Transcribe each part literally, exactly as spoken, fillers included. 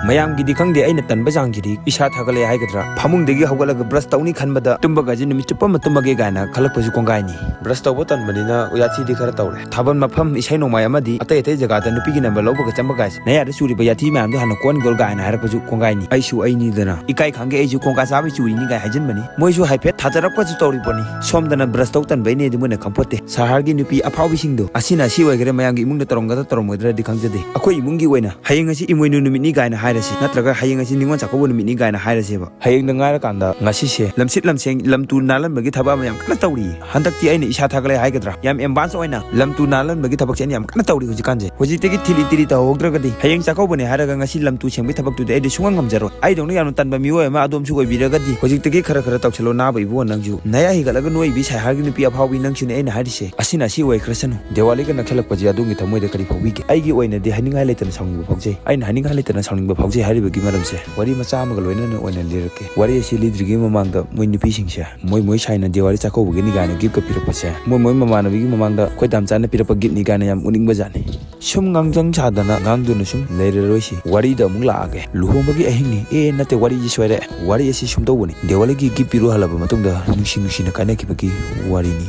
ꯃꯌꯥꯝꯒꯤꯗꯤ ꯈꯪꯗꯦ, ꯑꯩꯅ ꯇꯟꯕ ꯆꯥꯡꯁꯤꯗꯤ ꯏꯁꯥ ꯊꯥꯒꯠꯂꯦ ꯍꯥꯏꯒꯗ꯭ꯔꯥ, ꯐꯃꯨꯡꯗꯒꯤ ꯍꯧꯒꯠꯂꯒ ꯕ꯭ꯔꯁ ꯇꯧꯅꯤ ꯈꯟꯕꯗ ꯇꯨꯝꯕꯒꯁꯦ ꯅꯨꯃꯤꯠ ꯆꯨꯞꯄ ꯑꯃ ꯇꯨꯝꯃꯒꯦ ꯀꯥꯏꯅ ꯈꯜꯂꯛꯄꯁꯨ ꯀꯣꯡꯒꯥꯏꯅꯤ꯫ ꯕ꯭ꯔꯁ ꯇꯧꯕ ꯇꯟꯕꯅꯤꯅ ꯌꯥꯊꯤꯗꯤ ꯈꯔ ꯇꯧꯔꯦ꯫ ꯊꯥꯕꯜ ꯃꯐꯝ, ꯏꯁꯩ ꯅꯣꯡꯃꯥꯏ ꯑꯃꯗꯤ ꯑꯇꯩ ꯑꯇꯩ ꯖꯒꯥꯗ ꯅꯨꯄꯤꯒꯤ ꯅꯝꯕꯔ ꯂꯧꯕꯒ ꯆꯪꯕ ꯀꯥꯏꯁꯦ, ꯅꯌꯥꯗ ꯆꯨꯔꯤꯕ ꯌꯥꯊꯤ ꯃꯌꯥꯝꯗꯣ ꯍꯥꯟꯅ ꯀꯣꯟꯒꯣꯜ ꯀꯥꯏꯅ ꯍꯥꯏꯔꯛꯄꯁꯨ ꯀꯣꯡꯒꯥꯏꯅꯤ꯫ ꯑꯩꯁꯨ ꯑꯩꯅꯤꯗꯅ, ꯏꯀꯥꯏ ꯈꯪꯒꯦ ꯑꯩꯁꯨ ꯀꯣꯡꯀꯥ ꯆꯥꯕꯩ ꯆꯨꯔꯤꯅꯤ ꯀꯥꯏ ꯍꯥꯏꯖꯤꯟꯕꯅꯤ꯫ ꯃꯣꯏꯁꯨ ꯍꯥꯏꯐꯦꯠ ꯊꯥꯖꯔꯛꯄꯁꯨ ꯇꯧꯔꯤꯕꯅꯤ꯫ ꯁꯣꯝꯗꯅ ꯕ꯭ꯔꯁ ꯇꯧ ꯇꯟꯕꯩꯅꯦꯗꯤ ꯃꯣꯏꯅ ꯈꯪꯄꯣꯠꯇꯦ꯫ ꯁꯍꯔꯒꯤ ꯅꯨꯄꯤ ꯑꯐꯥꯎꯕꯤꯁꯤꯡꯗꯣ ꯑꯁꯤꯅ ꯑꯁꯤ ꯑꯣꯏꯈ꯭ꯔꯦ, ꯃꯌꯥꯝꯒꯤ ꯏꯃꯨꯡꯗ ꯇꯧꯔꯝꯒꯗ꯭ꯔꯥ ꯇꯧꯔꯝꯃꯣꯏꯗ꯭ꯔꯗꯤ ꯈꯪꯖꯗꯦ꯫ ꯑꯩꯈꯣꯏ ꯏꯃꯨꯡꯒꯤ ꯑꯣꯏꯅ ꯍꯌꯦꯡ ꯑꯁꯤ ꯏꯃꯣꯏꯅꯨ ꯅꯨꯃꯤꯠꯅꯤ ꯀꯥꯏꯅ ꯍꯥꯏꯔꯁꯤ, ꯅꯠꯇ꯭ꯔꯒ ꯍꯌꯦꯡ ꯑꯁꯤ ꯅꯤꯉꯣꯜ ꯆꯥꯛꯀꯧꯕ ꯅꯨꯃꯤꯠꯅꯤ ꯀꯥꯏꯅ ꯍꯥꯏꯔꯁꯦꯕ꯫ ꯍꯌꯦꯡꯗ ꯉꯥꯏꯔꯀꯥꯟꯗ ꯉꯁꯤꯁꯦ ꯂꯝꯁꯤꯠ ꯂꯝꯁꯦꯡ, ꯂꯝ ꯇꯨ ꯅꯥꯜꯍꯟꯕꯒꯤ ꯊꯕꯛ ꯑꯃ ꯌꯥꯝ ꯀꯟꯅ ꯇꯧꯔꯤꯌꯦ꯫ ꯍꯟꯗꯛꯇꯤ ꯑꯩꯅ ꯏꯁꯥ ꯊꯥꯒꯠꯂꯦ ꯍꯥꯏꯒꯗ꯭ꯔꯥ, ꯌꯥꯝ ꯑꯦꯗꯚꯥꯟꯁ ꯑꯣꯏꯅ ꯂꯝ ꯇꯨ ꯅꯥꯜꯍꯟꯕꯒꯤ ꯊꯕꯛꯁꯦ ꯑꯩꯅ ꯌꯥꯝ ꯀꯟꯅ ꯇꯧꯔꯤ ꯍꯧꯖꯤꯛꯀꯥꯟꯁꯦ꯫ ꯍꯧꯖꯤꯛꯇꯒꯤ ꯊꯤꯂꯤ ꯇꯤꯂꯤ ꯇꯧꯍꯧꯗ꯭ꯔꯒꯗꯤ ꯍꯌꯦꯡ ꯆꯥꯛꯀꯧꯕꯅꯦ ꯍꯥꯏꯔꯒ ꯉꯁꯤ ꯂꯝ ꯇꯨ ꯁꯦꯡꯕꯒꯤ ꯊꯕꯛꯇꯨꯗꯤ ꯑꯩꯗꯤ ꯁꯨꯡꯉꯝ ꯉꯝꯖꯔꯣꯏ꯫ ꯑꯩꯗꯧꯅ ꯌꯥꯝꯅ ꯇꯟꯕ ꯃꯤꯑꯣꯏ ꯑꯃ ꯑꯗꯣꯝꯁꯨ ꯑꯣꯏꯕꯤꯔꯒꯗꯤ ꯍꯧꯖꯤꯛꯇꯒꯤ ꯈꯔ ꯈꯔ ꯇꯧꯁꯜꯂꯣ ꯅꯥꯕ ꯏꯕꯨꯡꯉꯣ ꯅꯪꯁꯨ꯫ ꯅꯌꯥ ꯍꯤꯒꯠꯂꯒ ꯅꯣꯏꯕꯤ ꯁꯍꯔꯒꯤ ꯅꯨꯄꯤ ꯑꯐꯥꯎꯕꯤ ꯅꯪꯁꯨꯅꯦ ꯑꯩꯅ ꯍꯥꯏꯔꯤꯁꯦ꯫ ꯑꯁꯤꯅ ꯑꯁꯤ ꯑꯣꯏꯈ꯭ꯔꯁꯅꯨ꯫ ꯗꯤꯋꯥꯂꯤꯒ ꯅꯛꯁꯜꯂꯛꯄꯁꯦ ꯑꯗꯣꯝꯒꯤ ꯊꯃꯣꯏꯗ ꯀꯔꯤ ꯐꯥꯎꯕꯤꯒꯦ? ꯑꯩꯒꯤ ꯑꯣꯏꯅꯗꯤ ꯍꯥꯏꯅꯤꯡꯉꯥꯏ ꯂꯩꯇꯅ ꯁꯥꯎꯅꯤꯡꯕ ꯐꯥꯎꯖꯩ꯫ ꯑꯩꯅ ꯍꯥꯏꯅꯤꯡꯉꯥꯏ ꯂꯩꯇꯅ ꯁꯥꯎꯅꯤꯡꯕ ꯐꯥꯎꯖꯩ ꯍꯥꯏꯔꯤꯕꯒꯤ ꯃꯔꯝꯁꯦ ꯋꯥꯔꯤ ꯃꯆꯥ ꯑꯃꯒ ꯂꯣꯏꯅꯅ ꯑꯣꯏꯅ ꯂꯤꯔꯛꯀꯦ꯫ ꯋꯥꯔꯤ ꯑꯁꯤ ꯂꯤꯗ꯭ꯔꯤꯉꯩ ꯃꯃꯥꯡꯗ ꯃꯣꯏ ꯅꯨꯄꯤꯁꯤꯡꯁꯦ ꯃꯣꯏ ꯃꯣꯏ ꯁꯥꯏꯅ ꯗꯤꯋꯥꯂꯤ ꯆꯥꯛꯀꯧꯕꯒꯤꯅꯤ ꯀꯥꯏꯅ ꯒꯤꯐꯀ ꯄꯤꯔꯛꯄꯁꯦ, ꯃꯣꯏ ꯃꯣꯏ ꯃꯃꯥꯟꯅꯕꯤꯒꯤ ꯃꯃꯥꯡꯗ ꯑꯩꯈꯣꯏ ꯗꯥꯝꯆꯥꯅ ꯄꯤꯔꯛꯄ ꯒꯤꯐꯅꯤ ꯀꯥꯏꯅ ꯌꯥꯝ ꯎꯅꯤꯡꯕ ꯖꯥꯠꯅꯤ꯫ ꯁꯨꯝ ꯉꯥꯡꯖꯪ ꯁꯥꯗꯅ ꯉꯥꯡꯗꯨꯅ ꯁꯨꯝ ꯂꯩꯔꯔꯣꯏꯁꯤ꯫ ꯋꯥꯔꯤꯗ ꯑꯃꯨꯛ ꯂꯥꯛꯑꯒꯦ꯫ ꯂꯨꯍꯣꯡꯕꯒꯤ ꯑꯍꯤꯡꯅꯤ꯫ ꯑꯦ, ꯅꯠꯇꯦ, ꯋꯥꯔꯤꯁꯤ ꯁꯣꯏꯔꯦ꯫ ꯋꯥꯔꯤ ꯑꯁꯤ ꯁꯨꯝ ꯇꯧꯕꯅꯤ꯫ ꯗꯤꯋꯥꯂꯤꯒꯤ ꯒꯤꯐ ꯄꯤꯔꯨ ꯍꯜꯂꯕ ꯃꯇꯨꯡꯗ ꯅꯨꯡꯁꯤ ꯅꯨꯡꯁꯤꯅ ꯀꯥꯏꯅꯈꯤꯕꯒꯤ ꯋꯥꯔꯤꯅꯤ꯫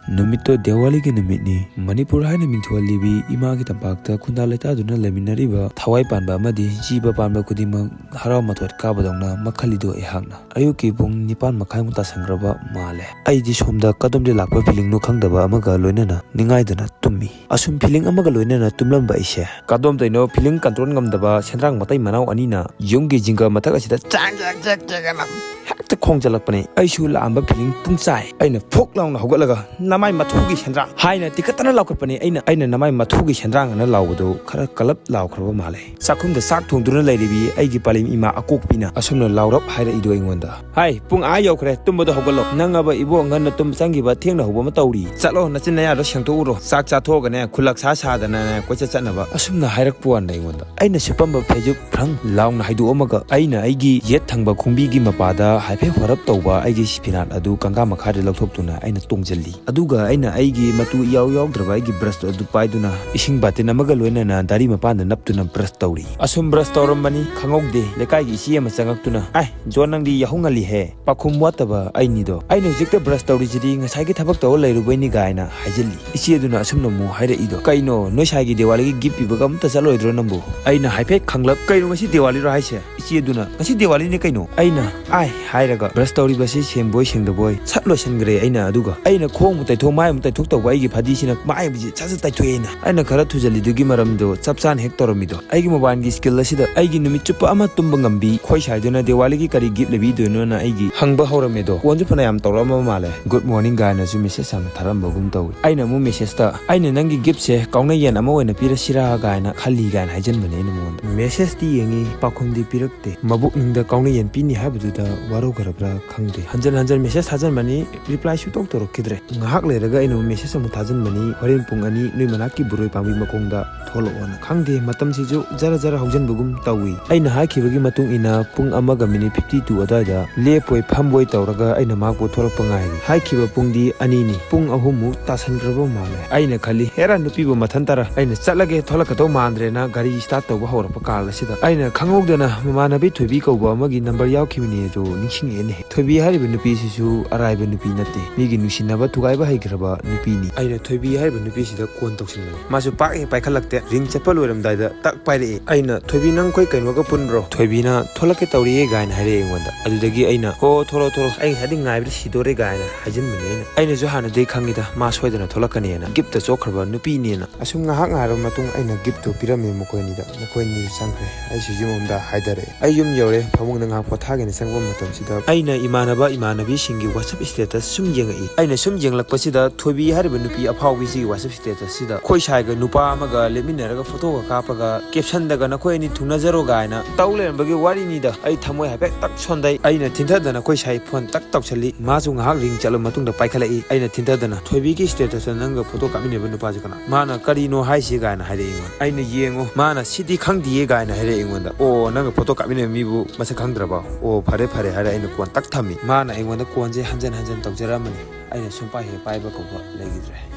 ꯅꯨꯃꯤꯠꯇꯣ ꯗꯤꯋꯥꯂꯤꯒꯤ ꯅꯨꯃꯤꯠꯅꯤ꯫ ꯃꯅꯤꯄꯨꯔ ꯍꯥꯏꯅ ꯃꯤꯡꯊꯣꯜꯂꯤꯕꯤ ꯏꯃꯥꯒꯤ ꯇꯝꯄꯥꯛꯇ ꯈꯨꯟꯗꯥ ꯂꯩꯇꯥꯗꯨꯅ ꯂꯩꯃꯤꯟꯅꯔꯤꯕ ꯊꯋꯥꯏ ꯄꯥꯟꯕ ꯑꯃꯗꯤ ꯖꯤꯕ ꯄꯥꯟꯕ ꯈꯨꯗꯤꯡꯃꯛ ꯍꯔꯥꯎ ꯃꯊꯣꯏ ꯀꯥꯕꯗꯧꯅ ꯃꯈꯜꯂꯤꯗꯣ ꯑꯩꯍꯥꯛꯅ꯫ ꯑꯌꯨꯛꯀꯤ ꯄꯨꯡ ꯅꯤꯄꯥꯟ ꯃꯈꯥꯏꯃꯨꯛ ꯇꯥꯁꯟꯈ꯭ꯔꯕ ꯃꯥꯜꯂꯦ꯫ ꯑꯩꯗꯤ ꯁꯣꯝꯗ ꯀꯗꯣꯝꯗꯒꯤ ꯂꯥꯛꯄ ꯐꯤꯂꯤꯡꯅꯣ ꯈꯪꯗꯕ ꯑꯃꯒ ꯂꯣꯏꯅꯅ ꯅꯤꯡꯉꯥꯏꯗꯅ ꯇꯨꯝꯃꯤ꯫ ꯑꯁꯨꯝ ꯐꯤꯂꯤꯡ ꯑꯃꯒ ꯂꯣꯏꯅꯅ ꯇꯨꯝꯂꯝꯕ ꯑꯩꯁꯦ ꯀꯗꯣꯝꯗꯩꯅꯣ ꯐꯤꯂꯤꯡ ꯀꯟꯇ꯭ꯔꯣꯜ ꯉꯝꯗꯕ ꯁꯦꯟꯗ꯭ꯔꯥꯡ ꯃꯇꯩ ꯃꯅꯥꯎ ꯑꯅꯤꯅ ꯌꯨꯝꯒꯤ ꯖꯤꯡꯒ ꯃꯊꯛ ꯑꯁꯤꯗ ꯆꯦꯛ ꯆꯦꯛ ꯆꯦꯛ ꯆꯦꯛ ꯑꯅ ꯍꯦꯛꯇ ꯈꯣꯡꯖꯜꯂꯛꯄꯅꯦ꯫ ꯑꯩꯁꯨ ꯂꯥꯛꯑꯝꯕ ꯐꯤꯂꯤꯡ ꯄꯨꯡꯆꯥꯏ꯫ ꯑꯩꯅ ꯐꯣꯛ ꯂꯥꯎꯅ ꯍꯧꯒꯠꯂꯒ, "ꯅꯃꯥꯏ ꯃꯊꯨꯒꯤ ꯁꯦꯟꯗ꯭ꯔꯥꯡ!" ꯍꯥꯏꯅ ꯇꯤꯈꯠꯇꯅ ꯂꯥꯎꯈꯠꯄꯅꯦ꯫ ꯑꯩꯅ, ꯑꯩꯅ "ꯅꯃꯥꯏ ꯃꯊꯨꯒꯤ ꯁꯦꯟꯗ꯭ꯔꯥꯡ" ꯑꯅ ꯂꯥꯎꯕꯗꯨ ꯈꯔ ꯀꯜꯂꯞ ꯂꯥꯎꯈ꯭ꯔꯕ ꯃꯥꯜꯂꯦ꯫ ꯆꯥꯛꯈꯨꯝꯗ ꯆꯥꯛ ꯊꯣꯡꯗꯨꯅ ꯂꯩꯔꯤꯕꯤ ꯑꯩꯒꯤ ꯄꯥꯂꯦꯝ ꯏꯃꯥ ꯑꯀꯣꯛꯄꯤꯅ ꯑꯁꯨꯝꯅ ꯂꯥꯎꯔꯞ ꯍꯥꯏꯔꯛꯏꯗꯣ ꯑꯩꯉꯣꯟꯗ꯫ "ꯍꯥꯏ, ꯄꯨꯡ ꯑꯥ ꯌꯧꯈ꯭ꯔꯦ, ꯇꯨꯝꯕꯗꯣ ꯍꯧꯒꯠꯂꯣ꯫ ꯅꯪ ꯑꯕ ꯏꯕꯣ ꯉꯟꯅ ꯇꯨꯝꯕ ꯆꯪꯈꯤꯕ, ꯊꯦꯡꯅ ꯍꯧꯕ ꯑꯃ ꯇꯧꯔꯤ꯫ ꯆꯠꯂꯣ, ꯅꯆꯤꯟ ꯅꯌꯥꯗꯣ ꯁꯦꯡꯗꯣꯛꯎꯔꯣ꯫ ꯆꯥꯛ ꯆꯥꯊꯣꯛꯑꯒꯅꯦ, ꯈꯨꯂꯛꯁꯥ ꯁꯥꯗꯅꯅꯦ ꯀꯣꯏꯆꯠ ꯆꯠꯅꯕ꯫" ꯑꯁꯨꯝꯅ ꯍꯥꯏꯔꯛꯄ ꯋꯥꯅꯤꯗ ꯑꯩꯉꯣꯟꯗ꯫ ꯑꯩꯅ ꯁꯨꯞꯄꯝꯕ ꯐꯩꯖꯨꯞ ꯐ꯭ꯔꯪ ꯂꯥꯎꯅ ꯍꯥꯏꯗꯣꯛꯑꯝꯃꯒ ꯑꯩꯅ ꯑꯩꯒꯤ ꯌꯦꯠ ꯊꯪꯕ ꯈꯣꯡꯕꯤꯒꯤ ꯃꯄꯥꯗ ꯍꯥꯏꯐꯦꯠ ꯐꯔꯞ ꯇꯧꯕ ꯑꯩꯒꯤ ꯁꯤꯐꯤꯅꯥꯠ ꯑꯗꯨ ꯀꯪꯀꯥ ꯃꯈꯥꯗ ꯂꯧꯊꯣꯛꯇꯨꯅ ꯑꯩꯅ ꯇꯣꯡꯁꯤꯜꯂꯤ꯫ ꯑꯗꯨꯒ ꯑꯩꯅ ꯑꯩꯒꯤ ꯃꯇꯨ ꯏꯌꯥꯎ ꯌꯥꯎꯗ꯭ꯔꯕ ꯑꯩꯒꯤ ꯕ꯭ꯔꯁ ꯑꯗꯨ ꯄꯥꯏꯗꯨꯅ ꯏꯁꯤꯡ ꯕꯥꯇꯤꯟ ꯑꯃꯒ ꯂꯣꯏꯅꯅ ꯗꯥꯔꯤ ꯃꯄꯥꯟꯗ ꯅꯞꯇꯨꯅ ꯕ꯭ꯔꯁ ꯇꯧꯔꯤ꯫ ꯑꯁꯨꯝ ꯕ꯭ꯔꯁ ꯇꯧꯔꯝꯕꯅꯤ, ꯈꯪꯍꯧꯗꯦ ꯂꯩꯀꯥꯏꯒꯤ ꯏꯆꯦ ꯑꯃ ꯆꯪꯉꯛꯇꯨꯅ, "ꯑꯥꯏ, ꯖꯣꯟ, ꯅꯪꯗꯤ ꯌꯥꯍꯧ ꯉꯜꯂꯤꯍꯦ, ꯄꯥꯈꯨꯝ ꯋꯥꯠꯇꯕ ꯑꯩꯅꯤꯗꯣ꯫ ꯑꯩꯅ ꯍꯧꯖꯤꯛꯇ ꯕ꯭ꯔꯁ ꯇꯧꯔꯤꯁꯤꯗꯤ ꯉꯁꯥꯏꯒꯤ ꯊꯕꯛ ꯇꯧꯔ ꯂꯩꯔꯨꯕꯩꯅꯤ" ꯀꯥꯏꯅ ꯍꯥꯏꯖꯤꯜꯂꯤ꯫ ꯏꯆꯦꯗꯨꯅ ꯑꯁꯨꯝꯅ ꯑꯃꯨꯛ ꯍꯥꯏꯔꯛꯏꯗꯣ, "ꯀꯩꯅꯣ, ꯅꯣꯏ ꯁꯥꯏꯒꯤ ꯗꯤꯋꯥꯂꯤꯒꯤ ꯒꯤꯐ ꯄꯤꯕꯒ ꯑꯝꯇ ꯆꯠꯂꯣꯏꯗ꯭ꯔꯣ ꯅꯪꯕꯨ?" ꯑꯩꯅ ꯍꯥꯏꯐꯦꯠ ꯈꯪꯂꯞ, "ꯀꯩꯅꯣ, ꯉꯁꯤ ꯗꯤꯋꯥꯂꯤꯔꯣ ꯍꯥꯏꯁꯦ?" ꯏꯆꯦꯗꯨꯅ, "ꯉꯁꯤ ꯗꯤꯋꯥꯂꯤꯅꯦ ꯀꯩꯅꯣ?" ꯑꯩꯅ, "ꯑꯥꯏ" ꯍꯥꯏꯔꯒ ꯕ꯭ꯔꯁ ꯇꯧꯔꯤꯕꯁꯤ ꯁꯦꯡꯕꯣꯏ ꯁꯦꯡꯗꯕꯣꯏ ꯁꯠ ꯂꯣꯏꯁꯤꯟꯈ꯭ꯔꯦ꯫ ꯑꯩꯅ ꯑꯗꯨꯒ ꯑꯩꯅ ꯈꯣꯡ ꯑꯃꯨꯛ ꯇꯩꯊꯣꯛ, ꯃꯥꯏ ꯑꯃꯨꯛ ꯇꯩꯊꯣꯛ ꯇꯧꯕ ꯑꯩꯒꯤ ꯐꯗꯤꯁꯤꯅ ꯃꯥꯏꯕꯁꯤ ꯁꯠ ꯁꯠ ꯇꯩꯊꯣꯛꯑꯦꯅ꯫ ꯑꯩꯅ ꯈꯔ ꯊꯨꯖꯜꯂꯤꯗꯨꯒꯤ ꯃꯔꯝꯗꯣ ꯆꯞ ꯆꯥꯅ ꯍꯦꯛ ꯇꯧꯔꯝꯃꯤꯗꯣ꯫ ꯑꯩꯒꯤ ꯃꯣꯕꯥꯏꯜꯒꯤ ꯁ꯭ꯀꯤꯜ ꯑꯁꯤꯗ ꯑꯩꯒꯤ ꯅꯨꯃꯤꯠ ꯆꯨꯞꯄ ꯑꯃ ꯇꯨꯝꯕ ꯉꯝꯕꯤ, ꯑꯩꯈꯣꯏ ꯁꯥꯏꯗꯨꯅ ꯗꯤꯋꯥꯂꯤꯒꯤ ꯀꯔꯤ ꯒꯤꯐ ꯂꯩꯕꯤꯗꯣꯏꯅꯣꯅ ꯑꯩꯒꯤ ꯍꯪꯕ ꯍꯧꯔꯝꯃꯦꯗꯣ꯫ ꯐꯣꯟꯁꯨ ꯐꯅꯌꯥꯝ ꯇꯧꯔꯛꯑꯝꯕ ꯃꯥꯜꯂꯦ꯫ "ꯒꯨꯗ ꯃꯣꯔꯅꯤꯡ" ꯀꯥꯏꯅꯁꯨ ꯃꯦꯁꯦꯖ ꯌꯥꯝꯅ ꯊꯥꯔꯝꯕꯒꯨꯝ ꯇꯧꯏ꯫ ꯑꯩꯅ ꯑꯃꯨꯛ ꯃꯦꯁꯦꯖꯇ, "ꯑꯩꯅ ꯅꯪꯒꯤ ꯒꯤꯐꯁꯦ ꯀꯥꯎꯅ ꯌꯦꯟ ꯑꯃ ꯑꯣꯏꯅ ꯄꯤꯔꯁꯤꯔꯥ?" ꯀꯥꯏꯅ ꯈꯜꯂꯤ ꯀꯥꯏꯅ ꯍꯥꯏꯖꯟꯕꯅꯦ ꯑꯩꯅ ꯃꯉꯣꯟꯗ꯫ ꯃꯦꯁꯦꯖꯇꯤ ꯌꯦꯡꯉꯤ, ꯄꯥꯎꯈꯨꯝꯗꯤ ꯄꯤꯔꯛꯇꯦ꯫ ꯃꯕꯨꯛꯅꯤꯡꯗ ꯀꯥꯎꯅ ꯌꯦꯟ ꯄꯤꯅꯤ ꯍꯥꯏꯕꯗꯨꯗ ꯋꯥꯔꯧꯈ꯭ꯔꯕ꯭ꯔꯥ ꯈꯪꯗꯦ꯫ ꯍꯟꯖꯟ ꯍꯟꯖꯟ ꯃꯦꯁꯦꯖ ꯊꯥꯖꯟꯕꯅꯤ, ꯔꯤꯄ꯭ꯂꯥꯏ ꯁꯨꯡꯇꯧ ꯇꯧꯔꯛꯈꯤꯗ꯭ꯔꯦ꯫ ꯉꯥꯏꯍꯥꯛ ꯂꯩꯔꯒ ꯑꯩꯅ ꯑꯃꯨꯛ ꯃꯦꯁꯦꯖ ꯑꯃꯨꯛ ꯊꯥꯖꯟꯕꯅꯤ, "ꯍꯣꯔꯦꯟ ꯄꯨꯡ ꯑꯅꯤ ꯅꯣꯏ ꯃꯅꯥꯛꯀꯤ ꯕꯣꯔꯣꯏ ꯄꯥꯝꯕꯤ ꯃꯈꯣꯡꯗ ꯊꯣꯛꯂꯛꯑꯣꯅ"꯫ ꯈꯪꯗꯦ, ꯃꯇꯝꯁꯤꯁꯨ ꯖꯔ ꯖꯔ ꯍꯧꯖꯤꯟꯕꯒꯨꯝ ꯇꯧꯏ꯫ ꯑꯩꯅ ꯍꯥꯏꯈꯤꯕꯒꯤ ꯃꯇꯨꯡ ꯏꯟꯅ ꯄꯨꯡ ꯑꯃꯒ ꯃꯤꯅꯤꯠ ꯐꯤꯐꯇꯤ ꯇꯨ ꯑꯗꯨꯋꯥꯏꯗ ꯂꯦꯞꯄꯣꯏ ꯐꯝꯕꯣꯏ ꯇꯧꯔꯒ ꯑꯩꯅ ꯃꯍꯥꯛꯄꯨ ꯊꯣꯛꯂꯛꯄ ꯉꯥꯏꯔꯤ꯫ ꯍꯥꯏꯈꯤꯕ ꯄꯨꯡꯗꯤ ꯑꯅꯤꯅꯤ, ꯄꯨꯡ ꯑꯍꯨꯝꯃꯨꯛ ꯇꯥꯁꯟꯈ꯭ꯔꯕ ꯃꯥꯜꯂꯦ꯫ ꯑꯩꯅ ꯈꯜꯂꯤ, "ꯍꯦꯔꯥ, ꯅꯨꯄꯤꯕꯨ ꯃꯊꯟ ꯇꯔꯥ ꯑꯩꯅ ꯆꯠꯂꯒꯦ ꯊꯣꯛꯂꯛꯀꯗꯧ ꯃꯥꯟꯗ꯭ꯔꯦꯅ" ꯒꯥꯔꯤ ꯁ꯭ꯇꯥꯔꯠ ꯇꯧꯕ ꯍꯧꯔꯛꯄ ꯀꯥꯜ ꯑꯁꯤꯗ ꯑꯩꯅ ꯈꯪꯍꯧꯗꯅ ꯃꯃꯥꯟꯅꯕꯤ ꯊꯣꯏꯕꯤ ꯀꯧꯕ ꯑꯃꯒꯤ ꯅꯝꯕꯔ ꯌꯥꯎꯈꯤꯕꯅꯤ ꯑꯗꯨ ꯅꯤꯡꯁꯤꯡꯉꯛꯑꯦꯅꯦ꯫ ꯊꯣꯏꯕꯤ ꯍꯥꯏꯔꯤꯕ ꯅꯨꯄꯤꯁꯤꯁꯨ ꯑꯔꯥꯏꯕ ꯅꯨꯄꯤ ꯅꯠꯇꯦ, ꯃꯤꯒꯤ ꯅꯨꯡꯁꯤꯅꯕ ꯊꯨꯒꯥꯏꯕ ꯍꯩꯈ꯭ꯔꯕ ꯅꯨꯄꯤꯅꯤ꯫ ꯑꯩꯅ ꯊꯣꯏꯕꯤ ꯍꯥꯏꯔꯤꯕ ꯅꯨꯄꯤꯁꯤꯗ ꯀꯣꯟ ꯇꯧꯁꯤꯟꯕꯅꯤ꯫ ꯃꯥꯁꯨ ꯄꯥꯛ ꯍꯦꯛ ꯄꯥꯏꯈꯠꯂꯛꯇꯦ꯫ ꯔꯤꯡ ꯆꯠꯄ ꯂꯣꯏꯔꯝꯗꯥꯏꯗ ꯇꯛ ꯄꯥꯏꯔꯛꯑꯦ꯫ ꯑꯩꯅ, "ꯊꯣꯏꯕꯤ, ꯅꯪ ꯑꯩꯈꯣꯏ ꯀꯩꯅꯣꯒ ꯄꯨꯟꯕ꯭ꯔꯣ?" "ꯊꯣꯏꯕꯤꯅ ꯊꯣꯛꯂꯛꯀꯦ ꯇꯧꯔꯤꯌꯦ" ꯀꯥꯏꯅ ꯍꯥꯏꯔꯛꯑꯦ ꯑꯩꯉꯣꯟꯗ꯫ ꯑꯗꯨꯗꯒꯤ ꯑꯩꯅ, "ꯍꯣ, ꯊꯣꯛꯂꯛꯑꯣ, ꯊꯣꯛꯂꯛꯑꯣ, ꯑꯩ ꯉꯁꯥꯏꯗꯤ ꯉꯥꯏꯕꯗ ꯁꯤꯗꯣꯔꯦ" ꯀꯥꯏꯅ ꯍꯥꯏꯖꯤꯟꯕꯅꯦ ꯑꯩꯅ꯫ ꯑꯩꯅꯁꯨ ꯍꯥꯟꯅꯗꯩ ꯈꯪꯉꯤꯗ ꯃꯥ ꯁꯣꯏꯗꯅ ꯊꯣꯛꯂꯛꯀꯅꯤꯅ, ꯒꯤꯐꯇ ꯆꯣꯛꯈ꯭ꯔꯕ ꯅꯨꯄꯤꯅꯦꯅ꯫ ꯑꯁꯨꯝ ꯉꯥꯏꯍꯥꯛ ꯉꯥꯏꯔꯕ ꯃꯇꯨꯡ ꯑꯩꯅ ꯒꯤꯐꯇꯨ ꯄꯤꯔꯝꯃꯦ ꯃꯈꯣꯏ ꯑꯅꯤꯗ꯫ ꯃꯈꯣꯏ ꯑꯅꯤꯁꯨ ꯆꯪꯈ꯭ꯔꯦ꯫ ꯑꯩꯁꯨ ꯌꯨꯝ ꯑꯃꯗ ꯍꯥꯏꯗꯔꯛꯑꯦ꯫ ꯑꯩ ꯌꯨꯝ ꯌꯧꯔꯦ꯫ ꯐꯃꯨꯡꯗ ꯉꯥꯏꯍꯥꯛ ꯄꯣꯊꯥꯒꯦꯅ ꯆꯪꯕ ꯃꯇꯝꯁꯤꯗ ꯑꯩꯅ ꯏꯃꯥꯟꯅꯕ ꯏꯃꯥꯟꯅꯕꯤꯁꯤꯡꯒꯤ WhatsApp status ꯁꯨꯝ ꯌꯦꯡꯉꯛꯏ꯫ ꯑꯩꯅ ꯁꯨꯝ ꯌꯦꯡꯂꯛꯄꯁꯤꯗ ꯊꯣꯏꯕꯤ ꯍꯥꯏꯔꯤꯕ ꯅꯨꯄꯤ ꯑꯐꯥꯎꯕꯤꯁꯤꯒꯤ WhatsApp status ꯁꯤꯗ ꯑꯩꯈꯣꯏ ꯁꯥꯏꯒ ꯅꯨꯄꯥ ꯑꯃꯒ ꯂꯦꯞꯃꯤꯟꯅꯔꯒ ꯐꯣꯇꯣꯒ ꯀꯥꯞꯄꯒ ꯀꯦꯞꯁꯟꯗꯒ "ꯅꯈꯣꯏ ꯑꯅꯤ ꯊꯨꯡꯅꯖꯔꯣ" ꯀꯥꯏꯅ ꯇꯧ ꯂꯩꯔꯝꯕꯒꯤ ꯋꯥꯔꯤꯅꯤꯗ꯫ ꯑꯩ ꯊꯃꯣꯏ ꯍꯥꯏꯐꯦꯠ ꯇꯛ ꯁꯣꯟꯗꯩ꯫ ꯑꯩꯅ ꯊꯤꯟꯊꯗꯅ ꯑꯩꯈꯣꯏ ꯁꯥꯏ ꯐꯣꯟ ꯇꯛ ꯇꯧꯁꯜꯂꯤ꯫ ꯃꯥꯁꯨ ꯉꯥꯏꯍꯥꯛ ꯔꯤꯡ ꯆꯠꯂꯕ ꯃꯇꯨꯡꯗ ꯄꯥꯏꯈꯠꯂꯛꯏ꯫ ꯑꯩꯅ ꯊꯤꯟꯊꯗꯅ, "ꯊꯣꯏꯕꯤꯒꯤ status ꯇ ꯅꯪꯒ ꯐꯣꯇꯣ ꯀꯥꯞꯃꯤꯟꯅꯕ ꯅꯨꯄꯥꯁꯦ ꯀꯅꯥ? ꯃꯥꯅ ꯀꯔꯤꯅꯣ ꯍꯥꯏꯁꯤ?" ꯀꯥꯏꯅ ꯍꯥꯏꯔꯛꯏ ꯑꯩꯉꯣꯟꯗ꯫ ꯑꯩꯅ ꯌꯦꯡꯉꯣ, ꯃꯥꯅ "ꯁꯤꯗꯤ ꯈꯪꯗꯤꯌꯦ" ꯀꯥꯏꯅ ꯍꯥꯏꯔꯛꯏ ꯑꯩꯉꯣꯟꯗ꯫ "ꯑꯣ, ꯅꯪꯒ ꯐꯣꯇꯣ ꯀꯥꯞꯃꯤꯟꯅꯕ ꯃꯤꯕꯨ ꯃꯁꯛ ꯈꯪꯗ꯭ꯔꯕꯣ? ꯑꯣ, ꯐꯔꯦ ꯐꯔꯦ" ꯍꯥꯏꯔ ꯑꯩꯅ ꯀꯣꯟ ꯇꯛ ꯊꯝꯃꯤ꯫ ꯃꯥꯅ ꯑꯩꯉꯣꯟꯗ ꯀꯣꯟꯁꯦ ꯍꯟꯖꯟ ꯍꯟꯖꯟ ꯇꯧꯖꯔꯛꯑꯝꯕꯅꯤ꯫ ꯑꯩꯅ ꯁꯨꯡꯄꯥꯏ ꯍꯦꯛ ꯄꯥꯏꯕ ꯀꯧꯕ ꯂꯩꯈꯤꯗ꯭ꯔꯦ꯫